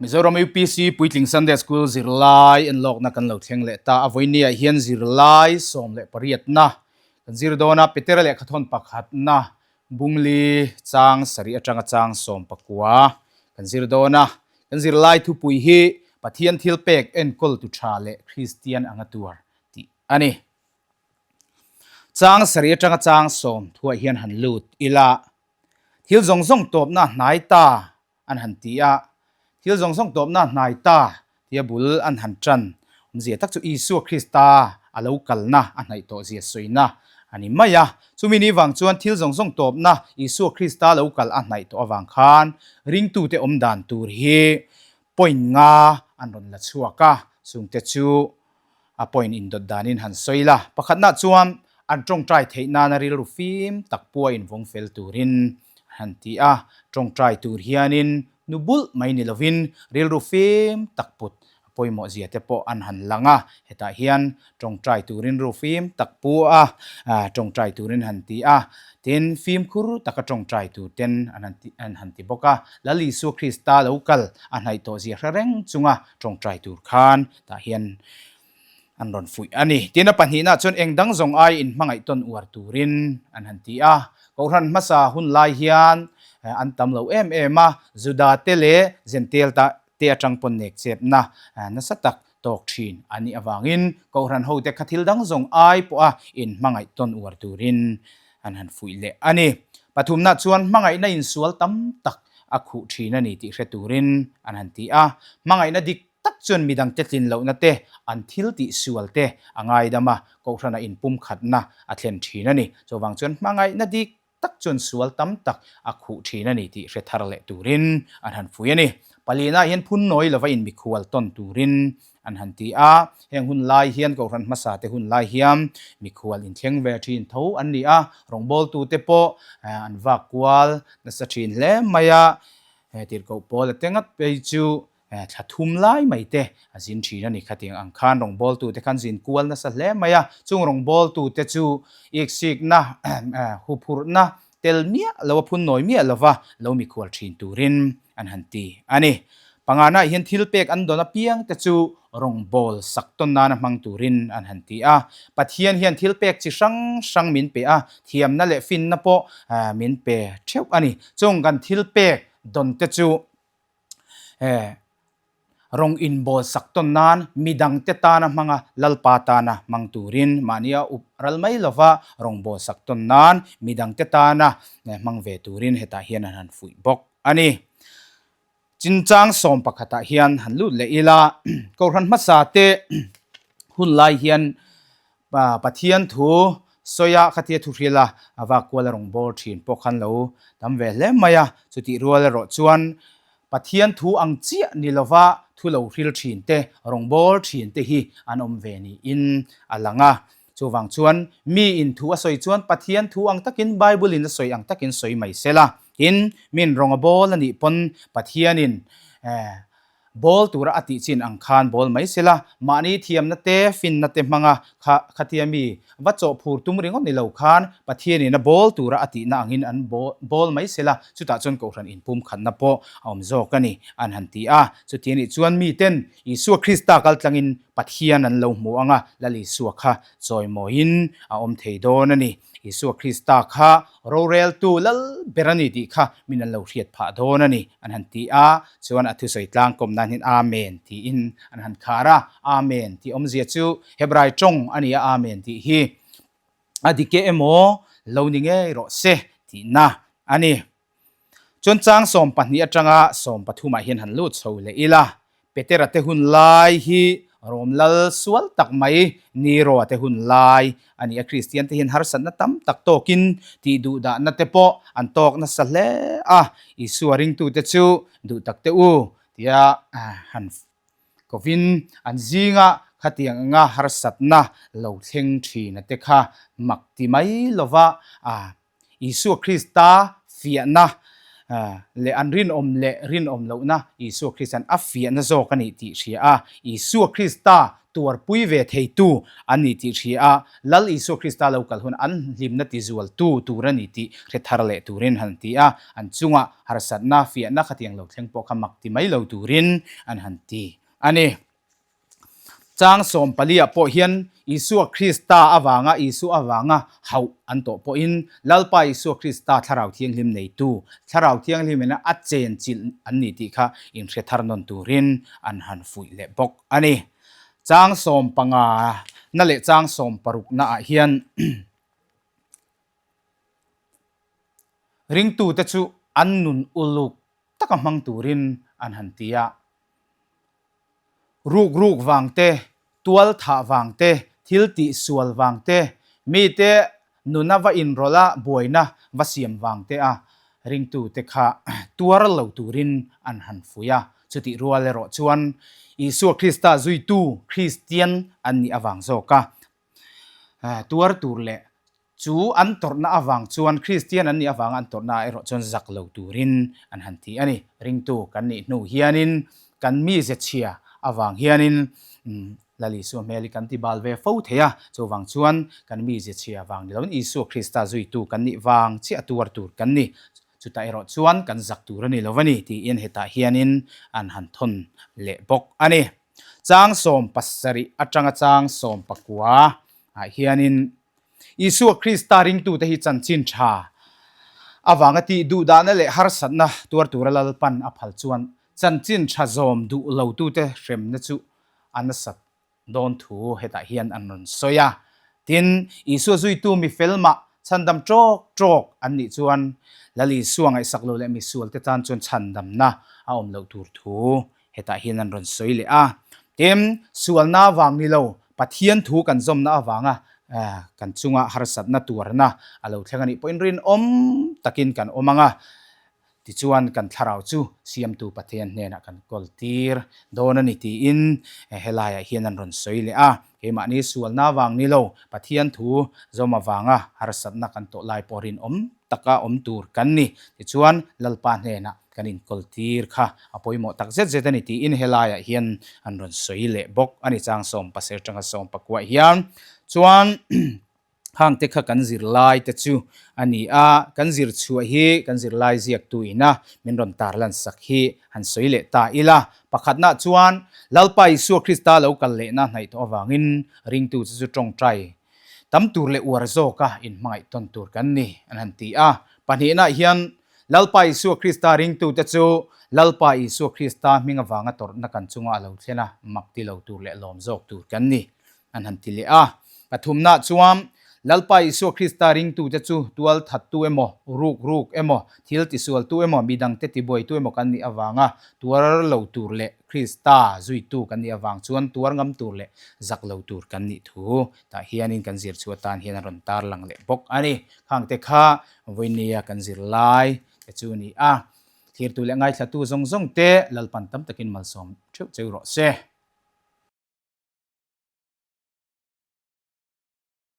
Mizoram UPC Puitling Sunday School zirlai enlawkna kan lo thleng leh ta. A vawinia hian zirlai 18na kan zir dawn a, Petera lehkhathawn pakhatna Bungli chang sarih atanga chang 19 kan zir dawn a. Kan zirlai thupui hi Pathian thil pek enkawl tu tha leh Kristian anga tuar tih a ni. Chang sarih atanga chang sawm thuah hian han lut ila, thil zawng zawng tawpna hnai ta an han ti a, thil zawng zawng tawpna hnai ta tia bul an han tan awmzia tak chu Isua Krista a lo kalna a hnaih tawh zia sawina a ni mai a. Chumi ni vang chuan thil zawng zawng tawpna Isua Krista lo kal a hnaih tawh avang khan ringtute awm dan tur hi point nga an rawn la chhuak a, chungte chu a point indawt danin han sawi la. Pakhatna chuan an tawngtai theih nana rilru fim tak pua invawng fel turin an han ti a, tawngtai tur hianin nu bulh mai ni lovin rilru fim tak put a pawimawh zia te pawh an han lang a, hetah hian tawngtai turin rilru fim tak pu a, tawngtai turin han ti a, tin fimkhur taka tawngtai tur ten an han ti an han ti bawk a, Lal Isua Krista lo kal a hnaih tawh zia hre reng chunga tawngtai tur khan tah hian an rawn fuih a ni. Tin, a pahnihna chuan eng dang zawng ai inhmangaih tawn uar turin an han ti a. Kohhran hmasa hun lai hian an tam lo em em a, Juda te leh Jentail te atang pawn nek chepna nasa tak tawk thin a nih avangin Kohhran hote kha thil dang zawng ai pawha inhmangaih tawn uar turin an han fuih leh a ni. Pathumna chuan hmangaihna insual tam tak a khuh thin a ni tih hre turin an han ti a. Hmangaihna dik tak chuan midangte tlin lohna te, an thil tih sual te a ngaidam a, Kohhrana inpumkhatna a thlen thin a ni. Chuvang chuan hmangaihna dik tak chuan sual tam tak a khuh thin a ni tih hre thar leh turin an han fuih a ni. Palina hian phun nawi lova inmikhual tawn turin an han ti a, heng hun lai hian Kohhran hmasa te hun lai hian mikhual inthleng ve thin tho an ni a, rawngbawltute pawh an vak kual nasa thin hle mai a, tirhkoh pawl a te ngat phei chu thla thum lai mai te a zin thin a ni. Khatiang ang khan rawngbawltute khan zin kual nasa hle mai a, chung rawngbawltute chu iksikna, huphurhna tel miah lo a phun nawi miah lova lo mikhual thin turin an han ti a ni. Pangana hian thil pek an dawn apiang te chu rawngbawl sak tawn nana hmang turin an han ti a. Pathian hian thil pek chi hrang hrang min pe a, thiamna leh finna pawh min pe theuh a ni. Chung kan thil pek dawn te chu rawng inbawl sak tawn nan midangte tana hmanga Lalpa tana hmang turin mahnia up ral mai lova rawngbawl sak tawn nan midangte tana hmang ve turin hetah hian an han fuih bawk a ni. Chinchang sawm pakhatah hian han lut leh ila, Kohhran hmasa te hun lai hian Pathian thu sawi a khatia thu hril a, a vak kual a rawn bawr thin pawh khan lo tam ve hle mai a. Chutih rual erawh chuan Pathian thu ang chiah ni lova thu lo hril thin te, rawn bawr thin te hi an awm ve niin a lang a. Chuvang chuan mi in thu a sawi chuan Pathian thu ang takin Bible in a sawi ang takin sawi mai se la. Tin, min rawng a bawl a nih pawn Pathianin bawl tura a tih chin ang khan bawl mai se la, mahni thiamna te, finna te hmanga kha khatia mi va chawh phur tum ringawt ni lo khan Pathianin a bawl tura a tihna angin an bawl mai se la, chutah chuan Kohhran inpumkhatna pawh a awm zawk a ni, an han ti a. Chuti anih chuan miten Isua Krista kaltlangin Pathian an lo hmu ang a, Lal Isua kha chawimawiin a awm thei dawn a ni. Isua Krista kha roreltu lal ber a ni tih kha min an lo hriat phah dawn a ni, an han ti a. Chuan a thusawi tlangkawm nan hian Amen tiin an han khar a. Amen tih awmzia chu Hebrai tawng a ni a, Amen tih hi a dik e emaw lo ni ngei rawh se tihna a ni. Chuan chang 12 atanga 13ah hian han lut chho leh ila, Petera te hun lai hi Rom lal sual tak mai Nero-a te hun lai a ni a, Kristian te hian harsatna tam tak tawkin tih duhdahna te pawh an tawk nasa hle a, Isua ringtute chu duh tak te u tia han kovin an zinga khatiang anga harsatna lo thleng thin a te kha mak ti mai lova a Isua Krista fiahna leh an rinawm leh rinawm lohna Isua Krista'n a fiahna zawk a nih tih hria a, Isua Krista tuarpui ve theitu an ni tih hria a, Lal Isua Krista lo kal hun an hlimna tizualtu tur a ni tih hre thar leh turin han ti a, an chunga harsatna, fiahna khatiang lo thleng pawh kha mak ti mai lo turin an han ti a ni. Chang sawmpaliah pawh hian Isua Krista avanga Isua avanga hauh an tawh pawhin Lalpa Isua Krista Thlarau Thianghlim neitu, Thlarau Thianghlimin a chen chilh an ni tih kha inhre thar nawn turin an han fuih leh bawk a ni. Chang sawmpanga na leh chang sawmparuk naah hian ringtute chu an nun uluk taka hmang turin an han ti a. Ruk ruk vang te, tual thah vang te, thil tih sual vang te, mite nuna va inrawlh a buaina va siam vang te a ringtute kha tuar lo turin an han fuih a. Chutih rual erawh chuan Isua Krista zuitu Kristian an nih avang zawk a tuar tur leh Chu an tawrhna avang chuan Kristian an nih avanga an tawrhna ah erawh chuan zak lo turin an han ti a ni. Ringtu kan nih hnu hianin kan mize chhia avang hianin Lal Isua hmel hi kan ti bal ve fo thei a, chuvang chuan kan mize chhia avang ni loin Isua Krista zuitu kan nih vang chiah a tuar tur kan ni. Chutah erawh chuan kan zak tur a ni lo a ni tiin hetah hianin an han thawn leh bawk a ni. Chang 17 atanga chang 19 ah hianin Isua Krista ringtute hi chanchin tha avanga tih duhdahna leh harsatna tuar tura Lalpan a phal chuan chanchin tha zawm duh lotute hremna chu a nasat dawn thu hetah hian an rawn sawi a. Tin, Isua zuitu mi fel mah chhandam tawk tawk an nih chuan Lal Isua ngaihsak lo leh misualte tan chuan chhandamna a awm loh tur thu Hetah hian an rawn sawi leh a, Tin, sualna avang ni lo, Pathian thu kan zawmna avanga kan chunga harsatna tuarna a lo thleng a nih pawhin rinawm takin kan awm ang a, tichuan kan thlarau chu Siamtu Pathian hnenah kan kawl tir dawn a ni tiin helaiah hian an rawn sawi leh a. Keimahni sualna avang ni lo, Pathian thu zawm avanga harsatna kan tawh lai pawh rinawm taka awm tur kan ni. Tichuan, Lalpa hnenah kan inkawl tir kha a pawimawh tak zet zet a ni tiin helaiah hian an rawn sawi leh bawk a ni. Chang sawmpasir atanga sawmpakuah hian chuan hangte kha kan zirlai te chu a ni a, kan zir chhuah hi kan zirlai ziaktu ina min rawn tarlan sak hi han sawi leh ta ila. Pakhatna chuan Lalpa Isua Krista lo kal lehna hnaih tawh avangin ringtu chu chu tawngtai tam tur leh uar zawka inhmangaih tawn tur kan ni an han ti a. Pahnihna hian Lalpa Isua Krista ringtute chu Lalpa Isua Krista hming avanga tawrhna kan chunga a lo thlen a, mak ti lo tur leh lawm zawk tur kan ni, an han ti leh a. Pathumnaah chuan Lalpa Isua Krista ringtute chu tual thattu emaw, ruk ruk emaw, thil tisualtu emaw, midangte tibuaitu emaw kan nih avanga tuar lo tur leh Krista zuitu kan nih avang chuan tuar ngam tur leh zak lo tur kan nih thu tah hianin kan zir chhuah atan hian a rawn tarlang leh bawk a ni. Khangte kha Vawinia kan zir lai te chu a ni a, thlirtu leh ngaithlatu zawng zawng te Lalpan tam takin malsawm theuh cheu rawh se.